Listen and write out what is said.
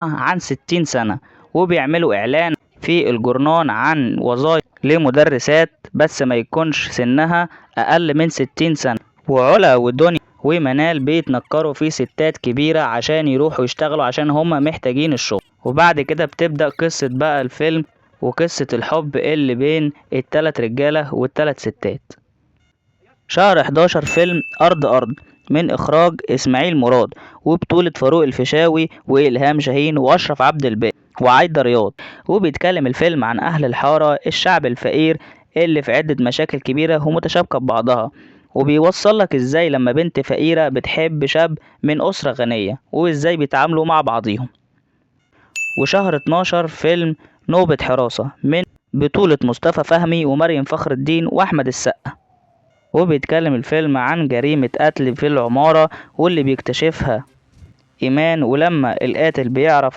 عن 60 سنة، وبيعملوا إعلان في الجورنان عن وظائف لمدرسات بس ما يكونش سنها أقل من 60 سنة. وعلا ودنيا ومنال بيتنكروا في ستات كبيرة عشان يروحوا يشتغلوا عشان هما محتاجين الشغل. وبعد كده بتبدأ قصة بقى الفيلم وقصة الحب اللي بين التلات رجالة والتلات ستات. شهر 11 فيلم أرض أرض من إخراج إسماعيل مراد، وبطولة فاروق الفيشاوي وإلهام شاهين وأشرف عبد الباقي وعايدة رياض. وبيتكلم الفيلم عن أهل الحارة، الشعب الفقير اللي في عدة مشاكل كبيرة ومتشابكة ببعضها، وبيوصل لك ازاي لما بنت فقيرة بتحب شاب من أسرة غنية وازاي بيتعاملوا مع بعضيهم. وشهر 12 فيلم نوبة حراسة من بطولة مصطفى فهمي ومريم فخر الدين وأحمد السقا، وبيتكلم الفيلم عن جريمة قتل في العمارة واللي بيكتشفها إيمان، ولما القاتل بيعرف